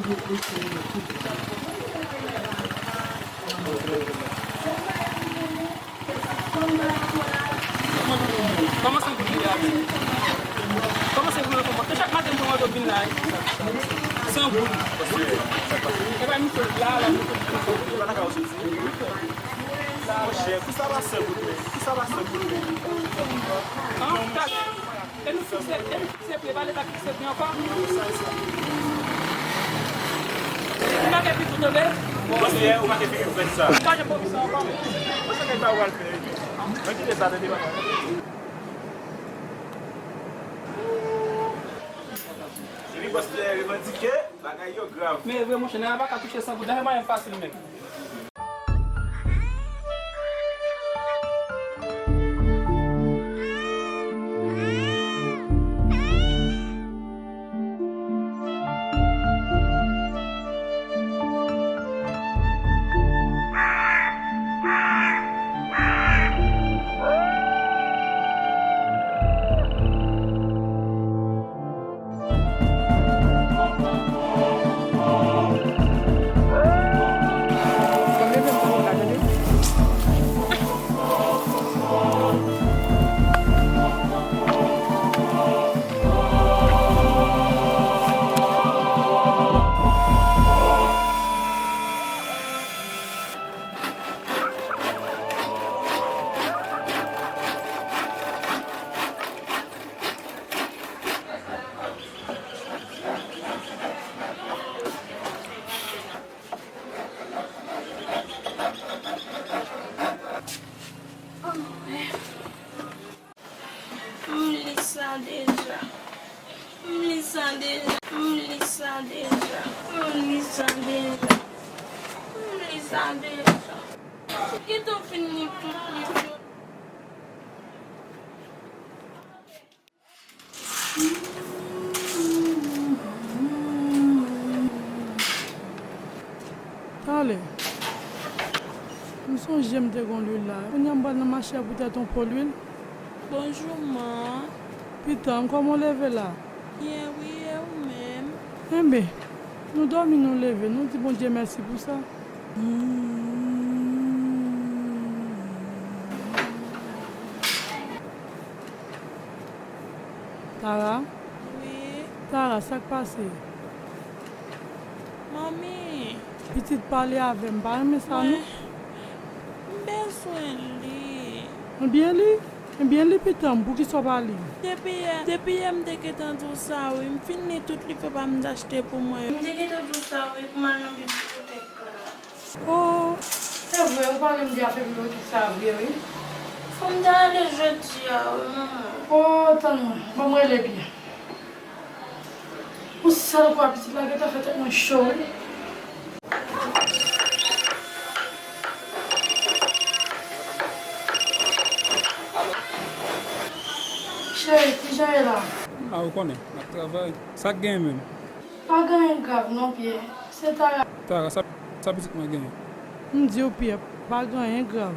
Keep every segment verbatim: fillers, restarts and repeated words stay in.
Kòman san goud li ye a menm? Kòman san goud li ye? Chak maten m pran oto vin la, san goud. E pa misye la, la, misye. Monchè, pou sa pa san goud, men. Pou sa pa san goud, men. An? E nou fikse, e nou fikse pri, e pa leta ki fikse pri ankò? Ou manke pi tou tande? Monchè, ou manke figi m fè sa. Ou pa janm pwomèt sa ankò. Monchè, nèg pa ou al fè. Mwen kite sa, tande, papa. Epi bòs te revandike, bagay yo grav. Men vre, monchè, nèg la pa ka touche san goud, nan mwayen fasil menm. M li sa deja. M li sa deja. M li sa deja. M li sa deja. M li sa deja. Kite w fin li tout liv yo. Talè. M sonje m te gon lwil la. Kounye a m pral nan mache a poutèt yon po lwil. Bonjou, man. Pitanm, kòman w leve la? Byen, wi, e ou menm? Enben, nou dòmi, nou leve, nou di Bondye mèsi pou sa. Tara? Wi. Tara, sa k pase? Manmi. Pitit pale avè m, pa renmen sa non. Mwen, m bezwen li. Ebyen li, ebyen li pitanm, poukisa w pa li? Depi yè, depi yè m te gentan di w sa wi, m fin li tout liv papa m t achte pou mwen yo. M te gentan di w sa wi, pou m al nan bibliyotèk la. Oh, se vre, ou pale m de afè bibliyotèk sa vre wi. Fò m ta ale jodi a wi, manman. Oh, tann mwen, ban m rele Pyè. Yon sèl kwa pitit la gentan fè tèt mwen cho wi. Cheri, kijan ye la? M la, ou konnen, m ap travay. Sa k genyen menm? Pa gen anyen grav non, Pyè. Se Tara. Tara, sa, sa pitit mwen genyen? M di w, Pyè, pa gen anyen grav.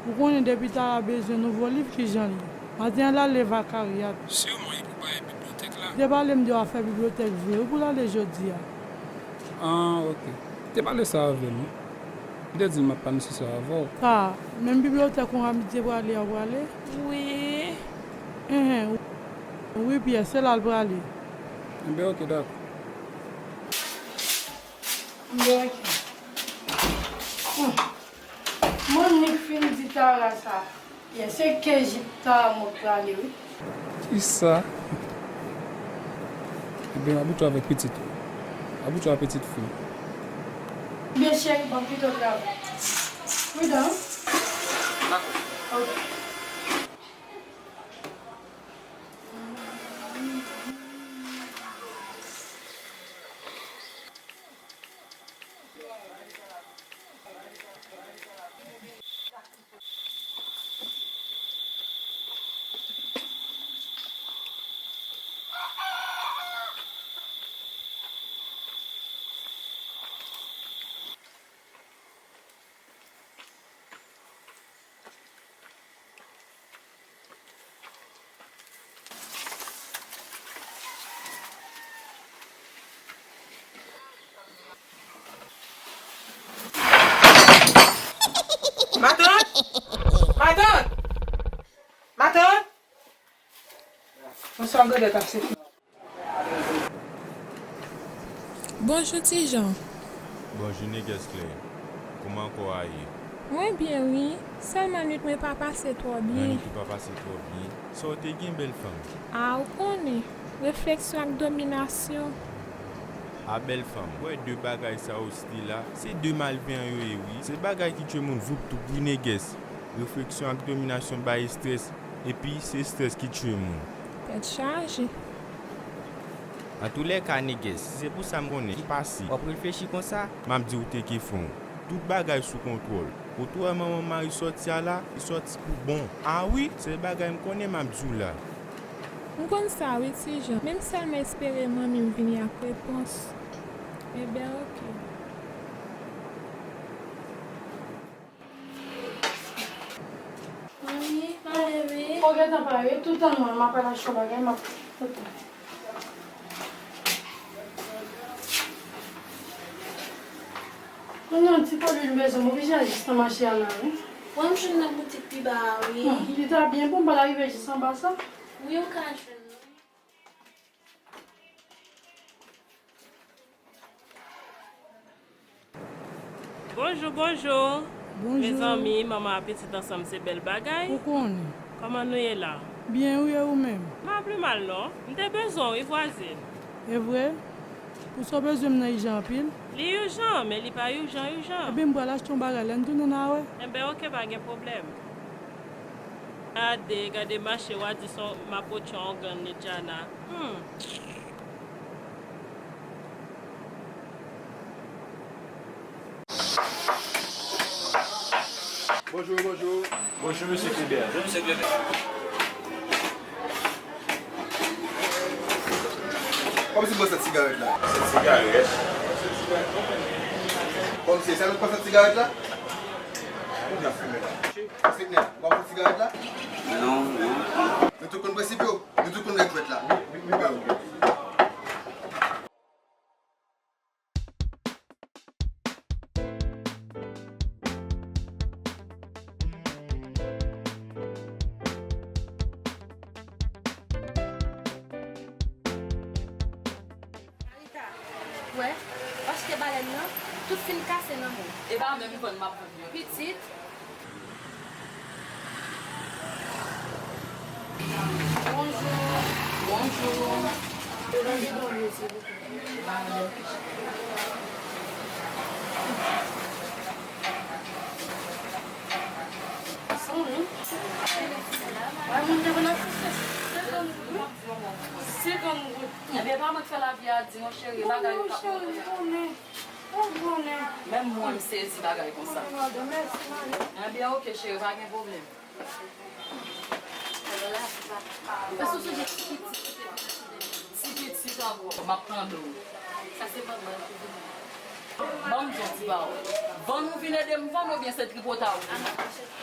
Ou konnen depi Tara bezwen nouvo liv, kijan l ye. Maten an, l al leve ak Ariad. Siman, e pou bagay bibliyotèk la. Li te pale m de afè bibliyotèk vre, wi, pou l ale jodi a. Ah, ok. Te pale sa avè m, wi. M te di l m ap planifiye sa avè w. Sa, menm bibliyotèk konsa m te prale a w prale? Wi. Enhen, wi, Pyè, se la l prale. Enben, ok, dakò. Enben, ok. Hmm. Mwen nik fin di Tara sa. Pyè, se ke jip Tara mwen prale, wi. Kisa? Ebyen, abitye avèk pitit ou. Abitye avèk pitit fi w. Ebyen, cheri, bon, pito travay. Pridan. Dakò. Ok. Bonswa, Godèt ap se fini. Bonjou, Ti Jan. Bonjou, Negès Klè. Kòman kò a ye? Mwen byen, wi. Sèlman nwit mwen pa pase twò byen. Nan nwit ou pa pase twò byen. Sa w te gen, bèl fanm? A, ou konnen. Refleksyon ak dominasyon. A, bèl fanm, w wè de bagay sa yo site la, se de malveyan yo ye, wi. Se bagay ki tchwe moun voup toup, wi, Negès. Refleksyon ak dominasyon bay estrès, epi se estrès ki tchwe moun. Tèt chaje. Antoulèka, Negès, si se pou sa m konnen ki pase, w ap reflechi konsa, m ap di w te ke fon. Tout bagay sou kontwòl. Kote w wè manman Mari sòti a la, li sòti pou bon. A wi, sèl bagay m konnen m ap di w la. M konn sa wi, Ti Jan. Men m sèlman espere manmi m vini ak repons. Enben, oke. Manmi, pale wi. O, gentan pare. Tout tan mwen, m ap al achte yon bagay, m ap, ok. Kounye a, yon ti pwodui m bezwen, m oblije al jis nan mache a la, wi. Mwen, m jwenn nan boutik pi ba a, wi. Hmm, li ta byen pou m pa t rive jis anba sa. Wi, ou ka jwenn, wi. Bonjou, bonjou. Bonjou. Mezanmi, manman ak pitit ansanm se bèl bagay. Ou konnen. Kòman nou ye la? Byen, wi, e ou menm? M pa pi mal, non. M te bezwen w, wi, vwazin. E vre? Pou sa w bezwen m nan ijan anpil? Li ijan, men li pa ijan, ijan. Ebyen, m pral achte yon bagay, lè n tounen, n a wè. Enben, oke, pa gen pwoblèm. Gade, gade mache, w a di se yon, m ap wotche yon grann Nedjana. Hmm. Bonjou, bonjou. Bonjou, mesye Kleber. Bonjou, mesye Kleber. Kòmsi bon sant sigarèt la? Sant sigarèt? Kòmsi, sa nou pran sant sigarèt la? Ou nan fimen la? Sitnè, ou pa pran sigarèt la? Non, non. Nou tout konn prensip yo? Nou tout konn règ fèt la? Wi, wi, wi. Marita, wè, w achte balèn nan, tout fin kase nan men w. E pa menm vann m ap vann yo. Pitit. Bonjou. Bonjou. Yon bidon dlo, silvouplè. San wi. Wè, moun te konn ap touche senkant goud. Senkant goud. Ebyen, pa mwen k fè lavi a di, moncheri, bagay yo k ap monte a. Ou konnen. Ou konnen. Menm mwen, m sezi bagay konsa. Mèsi, mari. Ebyen, oke, cheri, pa gen pwoblèm. Èske w sonje ti pitit ki te vin achte de? Ti pitit ankò. M ap tande w. Sa se manman l ki vin. Ban m di yon ti pawòl. Vann ou vin ede m vann oubyen se tripotay ou vin?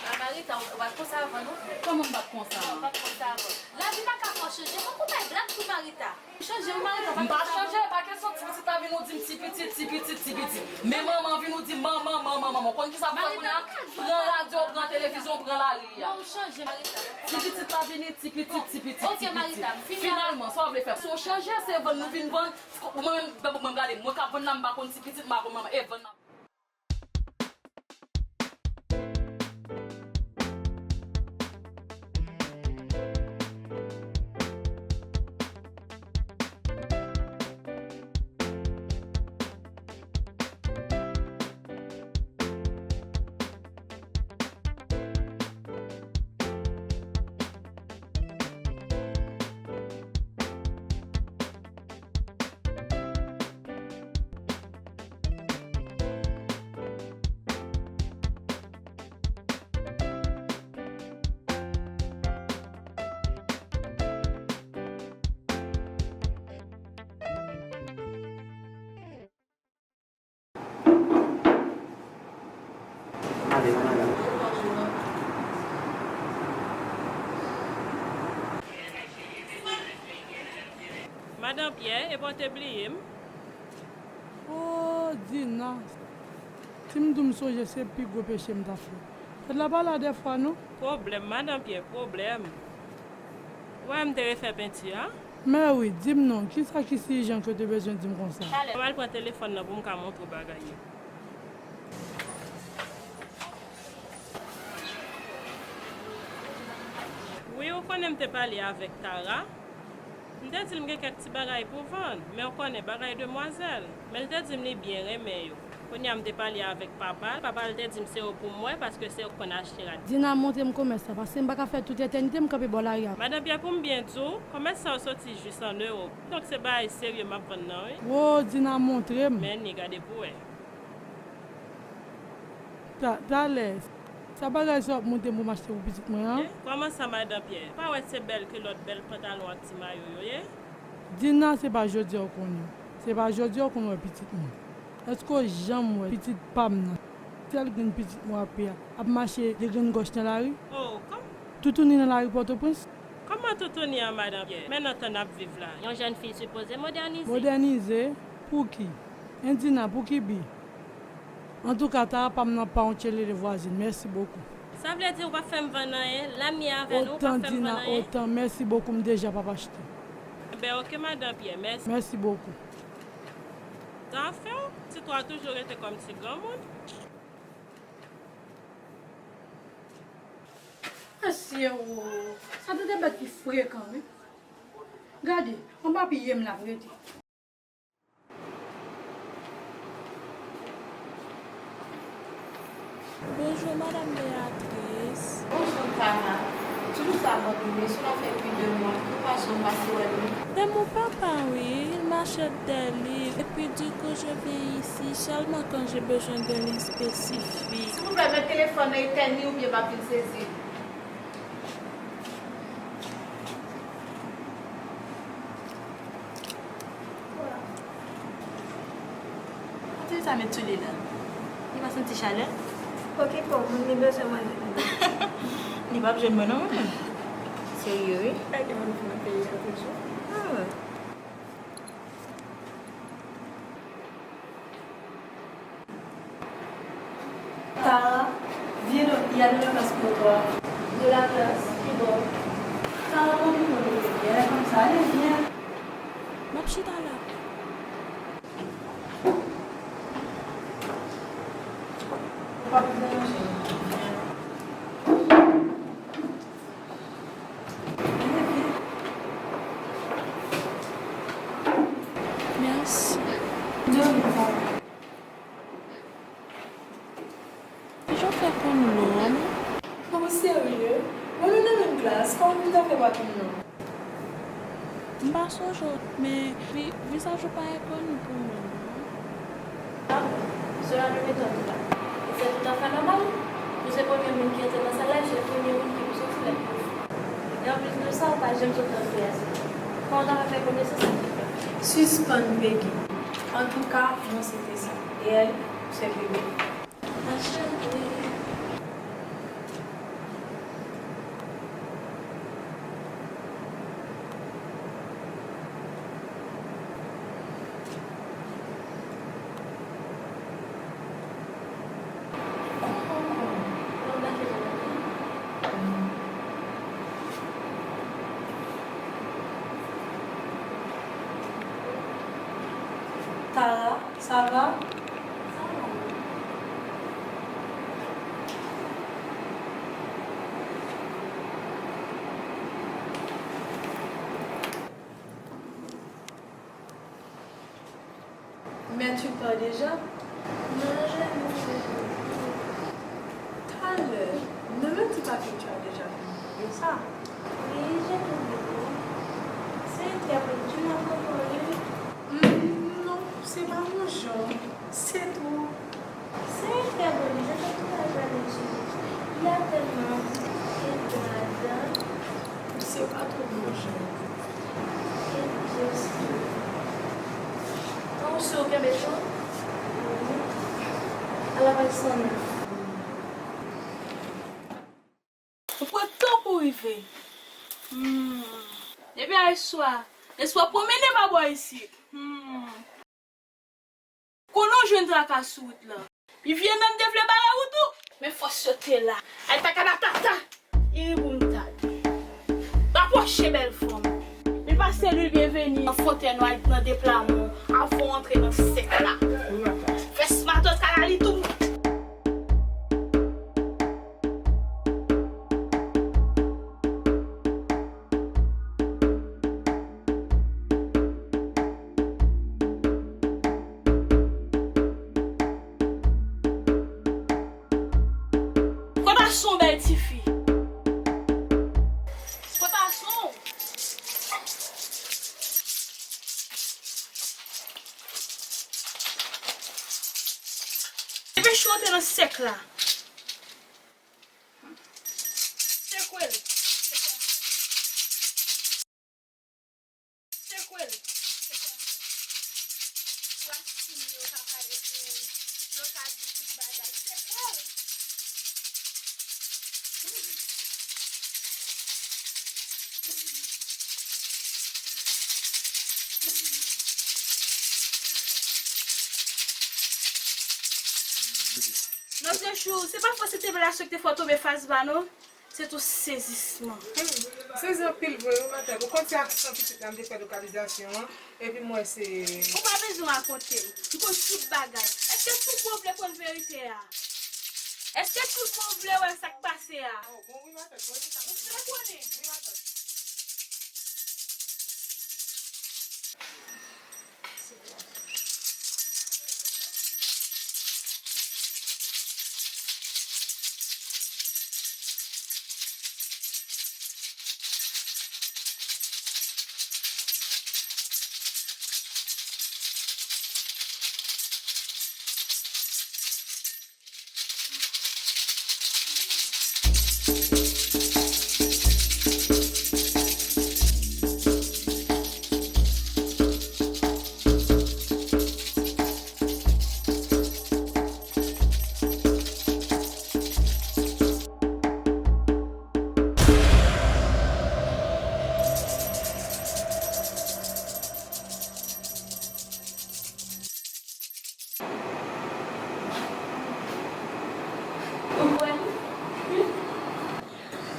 A, Marita, ou pa t konsa avan, non. Kòman m pa t konsa? Non, ou pa t konsa avan. Lavi pa ka fè w chanje. Fòk ou bay blag tou, Marita. Chanje, ou Marita, pa... M pa chanje, pa kesyon ti pitit la vin ou di m ti pitit, ti pitit, ti pitit. Men manman vin ou di m manman, manman, manman. Ou konn kisa pou fè kounye a? Pran radyo, pran televizyon, pran lari a. Non, ou chanje, Marita. Ti pitit la vini, ti pitit, ti pitit, ti pitit. Finalman, sa w vle fè? Si w chanje, se vann nou vin vann. Mwen menm, mwen gade, mwen k ap vann la, m pa konn ti pitit, m pa konn manman. E vann la. Madan Pyè, epa w te bliye m? O, Dina, si m di w m sonje, se pi gwo peche m ta fè. Fèt la pa la dèfwa, non. Pwoblèm, Madan Pyè, pwoblèm. Ou wè m te refè penti a? Mè wi, di m non, kisa ki si ijan ke w te bezwen di m konsa? Talè, m al pran telefòn nan pou m ka montre w bagay yo. Wi, ou konnen m te pale avèk Tara. M te di l m gen kèk ti bagay pou vann, men w konnen bagay demwazèl. Men l te di m li byen renmen yo. Kounye a m te pale avèk papa l, papa l te di m se yo pou m wè paske se yo k konn achte rad. Dina, montre m komès la, paske m pa ka fè tout etènite m kanpe bò lari a. Madan Pyè, pou m byen di w, komès sa yo soti jis ann Ewòp. Donk se bagay serye m ap vann nan, wi. Wo, Dina, montre m. Men ni, gade pou w wè. Ta-, talè, sa bagay sa w ap montre m pou m achte pou pitit mwen an? Eh, kòman sa, Madan Pyè? Ou pa wè se bèl kilòt, bèl pantalon ak ti mayo yo ye? Dina, se pa jodi a w konnen. Se pa jodi a w konn wè pitit mwen. Èske w janm wè pitit pa m nan, sèl grenn pitit mwen w ap peye a, ap mache de grenn gòch nan lari? Oh, kòm- Toutouni nan lari Pòtoprens? Kòman toutouni an, Madan Pyè? Men nan tan n ap viv la, yon jèn fi sipoze modènize. Modènize? Pou ki? Endina, pou ki bi? Antouka, Tara pa m nan pa yon tchelele vwazin. Mèsi bokou. Sa vle di ou p ap fè m vann anyen? Lamye avè nou, ou p ap fè m vann anyen? Otan, Dina, otan. Mèsi bokou, m deja p ap achte. Enben, oke, Madan Pyè, mèsi. Mèsi bokou. Zafè w, Tito a toujou rete kòm ti granmoun. Mesye, o, sa te de bèt ki frekan, wi. Gade, anba pye m l ap rete. Bonjou, Madan Beatrice. Bonjou, Tara. Toujou sa abandone, sou la fè plis de mwa, nou pa janm pase wè nou. De mon papa, wi, il m'achète des livres, et puis du coup, je viens ici seulement quand j'ai besoin d'un livre spécifique. Silvouplè, met telefòn nan etèn li oubyen m ap vin sezi. Kote sa met sou li la? Li pa santi chalè? Okipe w, moun li bezwen manje. Li p ap jwenn mwen non, mwen menm. Serye, wi. Gade moun ki nan peyi a toujou. Ah. Tara, viens donc, il y a de la place pour toi. De la place? Ki bò? Tara, konn ou konn ou te byen, lè konn sa, ale, vyen. M ap chita la. Ou p ap deranje. Vyen. Mèsi. De rien. Kijan w fè konn non an? Ou serye? Bon, nou nan menm klas, kòman pou w ta fè pa konn non? M pa sonje w, men vi-, vizaj ou pa enkoni pou mwen, non. Ah bon, cela ne m'étonne pas. Et c'est tout à fait normal. Ou se premye moun ki antre nan sal la, e se premye moun ki pou soti lè l pou fou. E anplis de sa, ou pa janm sot nan klas la. Kòman w ta fè fè konesans ak Dina? Sispann, Peggy. Antouka, mwen se te sa. E elle, c'est Peggy. Ma chérie. Tara, ça va? Mais tu pars déjà? Non, je ne sais pas. Talè, ne me dis pas que tu as déjà fini de ça. Oui, j'ai tout fini. C'est très bon, tu n'as pas encore lu? Hmm, non, c'est pas mon genre. C'est trop. C'est très bon, je te encourage à lire. Il y a tellement de choses là-dedans. C'est pas trop mon genre. An ou si w kenbe tou? Ala paj san nèf. Ou pran tan pou w rive. Hmm. Depi ayeswa, eswa pwonmennen pa bò isit. Hmm. Konnen w jwenn traka sou wout lan. Vye nanm te vle bare wout ou, men fòs yo te la. Ay paka batata, iri pou m tande. Ba pwò Mache bèl fanm. Vin pase lwil byenveni nan fotèy nou al nan deplamon avan w antre nan sèk la. Fè smatot ka la li tou. Kote ason bèl tifi? Kote ason? Depi chou antre nan sèk la. Sekwe l. Sekwe l. Wè si yo ka pale pou yo ka di tout bagay. Sekwe l. Lòt jou, se pa fò se te relasyon ki te fè w tonbe fas ba non. Se tou sezisman. Hmm, m sezi anpil vre wi, matant. Ou konn se aksan pitit la m te fè lokalizasyon an, epi m wè se. Ou pa bezwen rakonte m. M konn tout bagay. Èske tout moun vle konn verite a? Èske tout moun vle wè sa k pase a? Oh, bon, wi, matant. Bon, wi, matant. Ou vle konnen? Wi, matant.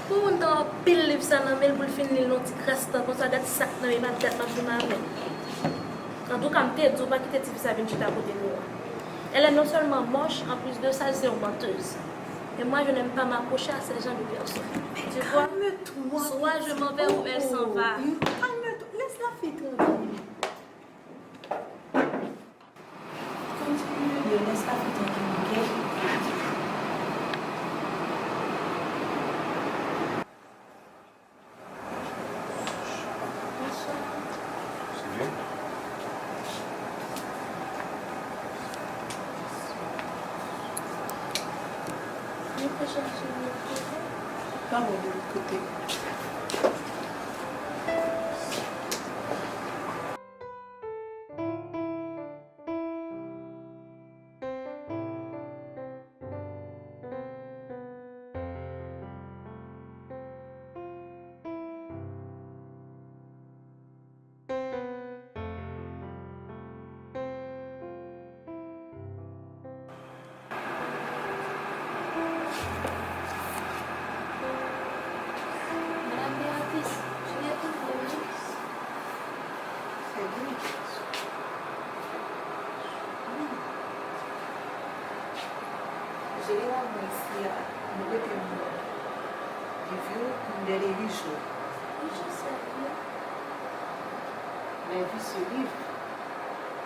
Pou moun ta anpil liv sa nan men l pou l fin li l nan ti kras tan konsa, gad sa k nan men, pa t gad m ap jwenn avè l. Antouka, m te di w pa kite tifi sa vin chita kote nou an. Elle est non seulement moche, en plus de ça, c'est une menteuse. Et moi, je n'aime pas m'accrocher à ce genre de personnes. Tu vois? Calme-toi. Soit je m'en vais ou elle s'en va. Calme-toi. Laisse la fille tranquille. Kontinye bebe, laisse la fille tranquille, ok? Pa wè de lòt kote. Madame Béatrice, je l'ai trouvé, oui. C'est lui. Je l'ai ramené ici à, nou rete m viv yo pou m dènye uit jou. Uit jou, c'est bien. Mais vu ce livre,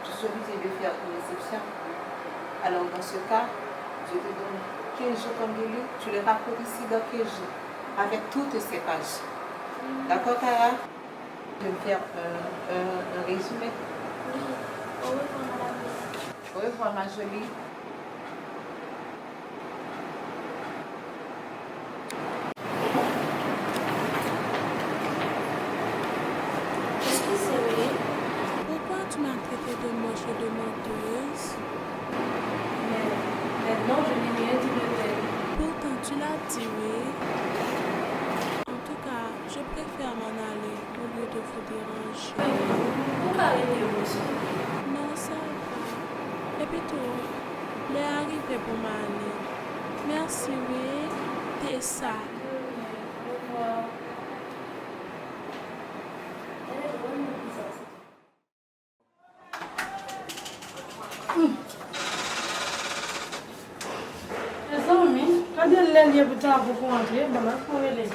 je suis obligée de faire une exception. Alors, dans ce cas, je te donne quinze jours comme délai, tu le rapportes ici dans quinze jours, avec toutes ces pages. D'accord, Tara? Je vais faire un, un, un résumé. Oui. Au revoir, madame. Au revoir, ma jolie. Excusez-moi. Pourquoi tu m'as traité de moche et de menteuse? Mais, mais non, je n'ai rien dit de tel. Pourtant, tu l'as dit, oui. En tout cas, je préfère m'en aller au lieu de vous déranger. Ou ka rete, Rosie. Non, sa va. Epi tou, lè a rive pou m ale. Mèsi wi, Tessa. De rien. Au revoir. Li gen pou travay pou antre, ban m al pou rele.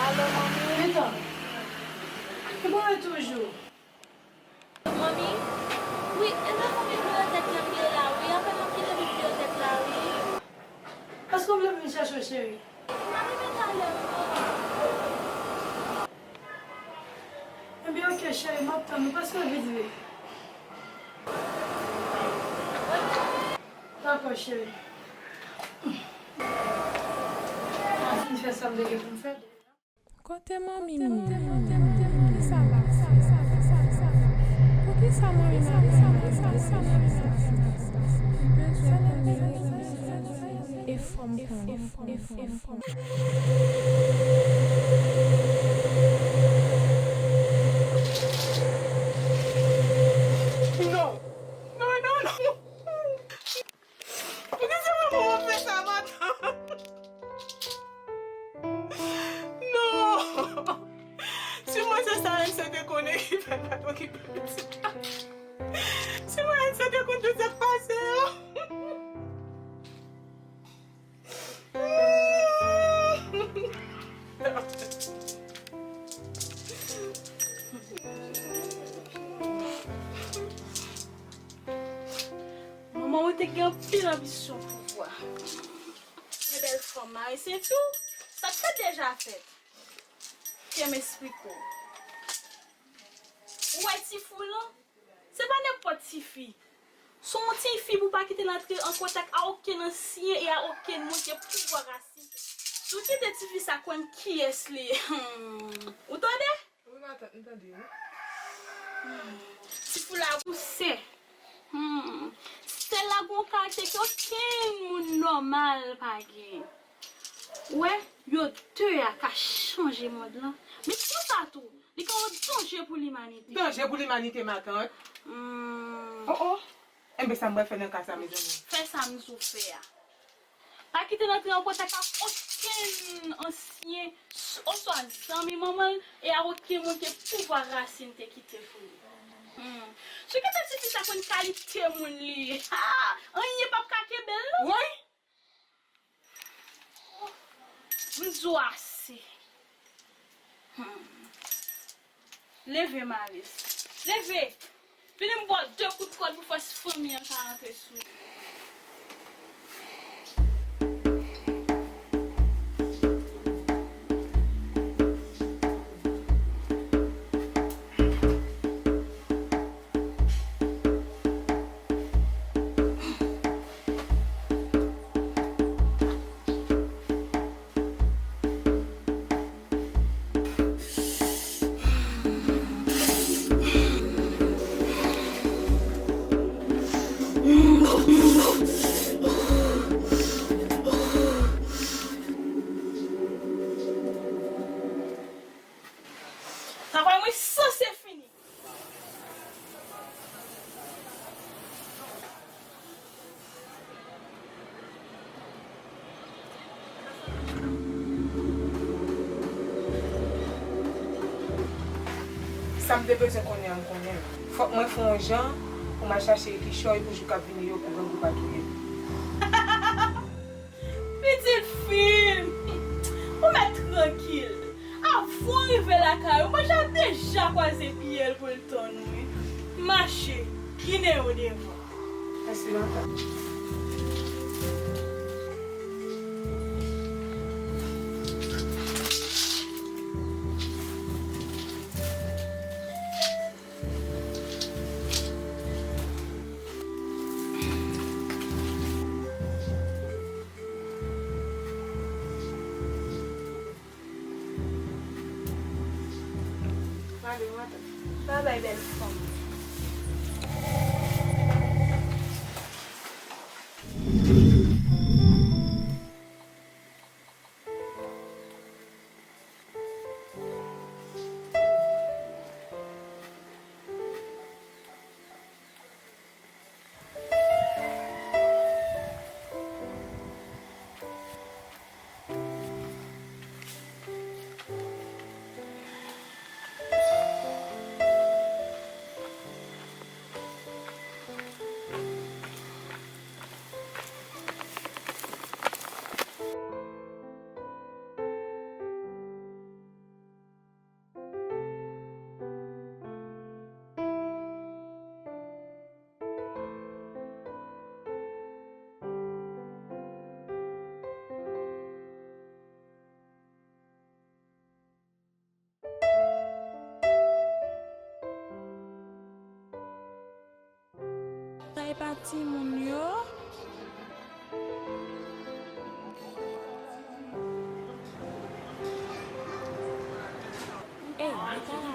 Alo, manmi? Pita, ki bò w ye toujou? Manmi? Wi, e nan yon bibliyotèk la m ye la, wi. Apèn m ap kite bibliyotèk la, wi. Èske w vle vin chèche w, cheri? M ap rive talè, manmi. Ebyen, oke, cheri, m ap tann ou, paske l vin rive. Dakò, cheri. M ap fin fè sa m te gen pou m fè. Kote manmi m ye? Kisa l ap fè? Poukisa manmi m ap fè sa? Sa l ap fè? E fò m konnen. E fò m konnen. Non! Non, non, non! Poukisa manman w ap fè sa, madanm? Non! Si mwen se sa, Ense te konnen ki fè l pa t okipe pitit la. Si mwen Ense te konn tout sa k pase yo. Manman mwen te gen anpil anbisyon pouvwa. Yon bèl fanm mare senti w, sa k fèt deja fèt. Kite m esplike w. Ou wè ti fou lan? Se pa nenpòt tifi. Se yon tifi pou w pa kite l antre an kontak a okenn ansyen e a okenn moun ke pouvwa rasin. Si w kite tifi sa konn kiyès li ye. Hmm. Ou tande? Wi, matant, m tande, wi. Hmm. Ti fou la pou sè. Hmm. Sè la gon kalite ke okenn moun nòmal pa gen. Ou wè, yo de a ka chanje mond lan. Men tou sa tou, li ka yon danje pou limanite. Danje pou limanite, matant? Hmm. Oh, oh. Enben, sa m pral fè nan ka sa, mezanmi? Fè sa m di w fè a. Pa kite l antre an kontak ak okenn ansyen s-, oswa zanmi manman l e ak okenn moun ke pouvwa rasin te kite pou li. Hmm. Si w kite tifi sa konn kalite moun li ye, ha! Anyen p ap ka kenbe l, non. Woy! M di w ase. Hmm. Leve, Malis. Leve! Vini m ba w de kout kòd pou fòs fanmi an ka rantre sou ou. Travay mwen sanse fini. Sa m te bezwen konnen an, m konnen l. Fòk mwen fè yon jan pou m al chache ekichòy pou jou k ap vini yo pou grangou pa touye m. Pitit fi m! Ou mèt trankil. Avan w rive lakay ou, manje a deja kwaze pye l pou l tann ou, wi. Mache, ginen yo devan. Mèsi, matant. Babay, bèl fanm. Epa timoun yo. Ey, Mikayla.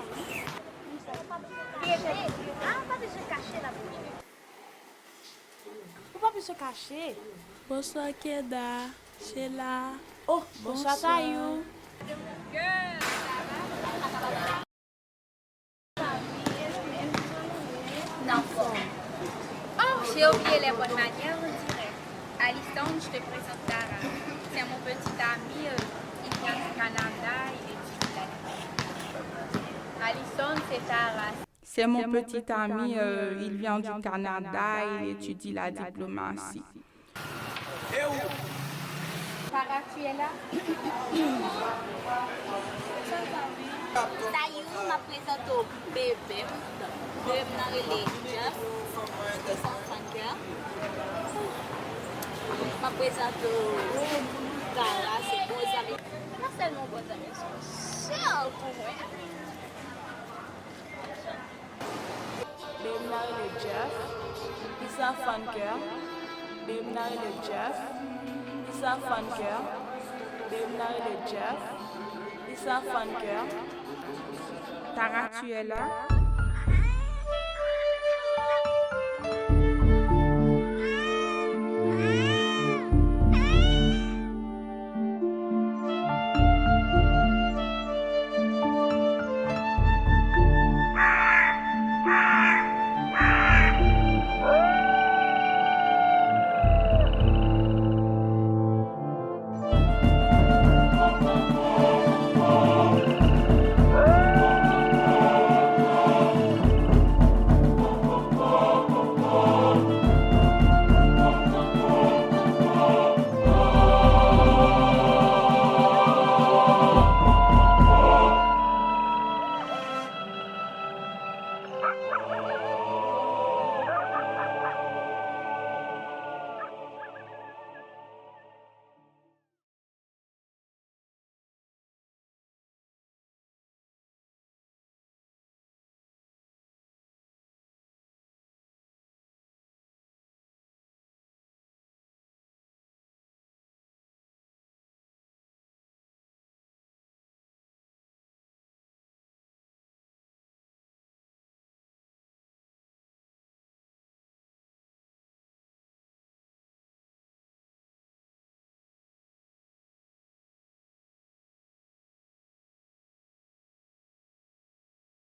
Ou pa bezwen kache la pou mwen. Ou pa bezwen kache. Bonswa, Keda. Sheila. Oh, bonswa, Tayou. Nan fòm. Oh, j'ai oublié les bonnes manières, on dirait. Alison, je te présente Tara. C'est mon petit ami, euh, il vient du Canada, il étudie la... Alison, c'est Tara. C'est mon petit ami, euh, il vient du Canada, il étudie la diplomatie. Tara, tu es là? Tayou, m ap prezante w bebe m. Bebe m nan rele Jeff. Li se yon fan kè. M ap prezante w Tara, se bon zanmi. Pa sèlman bon zanmi, se yon sè pou mwen. Bebe m nan rele Jeff. Li se yon fan kè. Bebe m nan rele Jeff. Li se yon fan kè. Bebe m nan rele Jeff. Li se yon fan kè. Tara, tu es là?